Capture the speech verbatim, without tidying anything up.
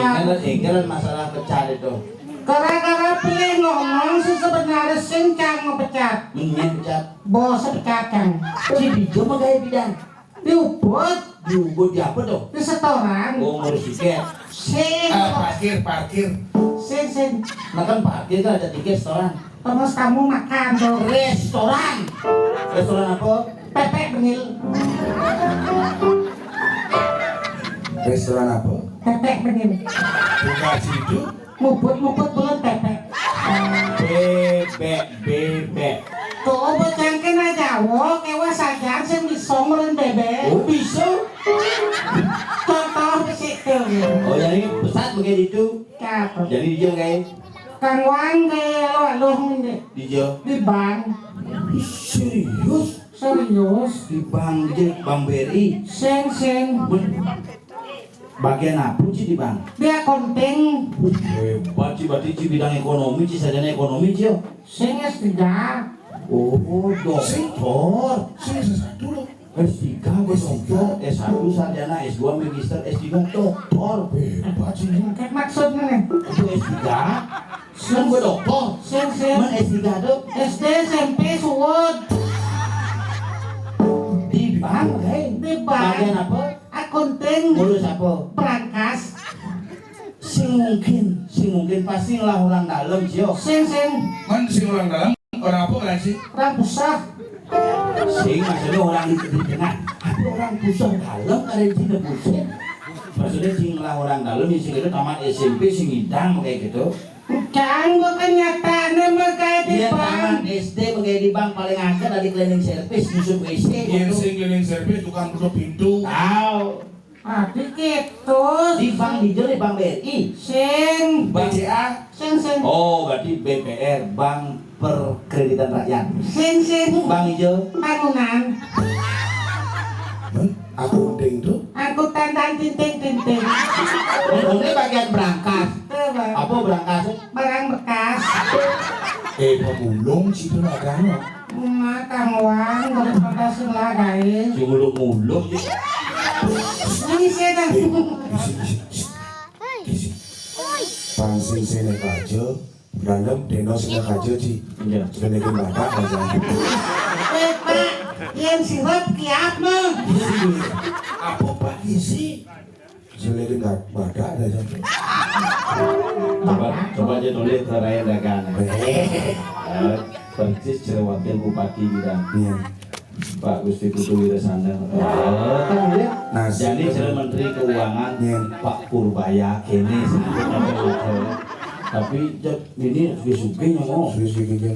Kan énggal masalah pecat itu. Gara-gara pilih ngomong sih sebenarnya sing cang mau pecat. Mendingan pecat. Bos pecat cang. Ci dija mah gaé bidan. Di Ubud. Di Ubud di apa tuh? Di setoran. Oh, ngurus tiket. Sing. Ah, parkir, parkir. Sing, sing. Nah, kan parkir kan ada tiket setoran. Terus kamu makan tuh. Restoran. Restoran apa? Pepek bengil. Restoran apa? Pepek bengil. Buka situ. Muput-muput bulan pepek. Bebek, bebek. Tuh, bocah kena jawok, ewa saja sing bisa ngurun bebek. Oh, bisa. Contoh ke situ. Oh, jadi pesat begitu itu. Cakep. Jadi dia kayak Kang Wan kayak lo lo mende. Di dia. Di bank. Serius? Serius. Di bank dia, Bank B R I. Sing, sing. Bagian apa sih di bank? Dia konting. Hebat sih, berarti di bidang ekonomi sih, sarjana ekonomi sih, yo. Sing S tiga. Oh, doktor. Sing S satu loh. S tiga, S tiga, S satu sarjana, S dua magister, S tiga doktor. Hebat sih. Kayak maksudnya nih. Itu S tiga. Kan gue doktor. Sing, sing. Man S tiga tuh. S D, S M P, suwud. Di bank, hei. Di bank. Bagian apa? Akunting. Ngurus apa? Berangkas. Sing mungkin, sing mungkin pasti lah orang dalam, Cio. Sing, sing. Man sing orang dalam, orang apa kan sih? Orang pusat. Sing maksudnya orang di, di tengah. Apa orang pusat dalam ada di sini pusat? Maksudnya sing lah orang dalam, sing itu tamat S M P, sing ngidang kayak gitu. Kan bukan nyatane mah kayak di Iya, bank. Tamat S D mah kayak di bank paling angker dari cleaning service, nyusup W C. Iya, gitu. Sing cleaning service, tukang tutup pintu. Tahu. Ah, dikit tuh. Di bank di di bank B R I. Sing. B C A. Sing, sing. Oh, berarti B P R, Bank Perkreditan Rakyat. Sing, sing. Bank hijau. Bangunan. Akunting tuh. Angkutan dan tinting-tinting. Ini bagian berangkas. Tuh, Bang. Apa berangkas? Barang bekas. Eh, pemulung situ lah kan. Nah, Kang Wan, daripada sing lagaé. Si muluk-muluk. Ini saya dah. Isi, isi, isi. Isi. Pansing sene kajo, dalam deno sene kajo, Ci. Iya. Sene ke mata kajo. Eh, Pak, yang sirup kiap mah. Isi. Apa, Pak? Isi. Selekin nggak pada ada satu. Coba, coba aja tulis terakhir dagang. Eh, persis cewek wakil bupati bilang. Iya. Pak Gusti Putu Wirasana. Oh. Nah, jadi cewek menteri keuangan. Iya. Pak Purbaya ini. Tapi ini suge-suge ngomong. Suge-suge.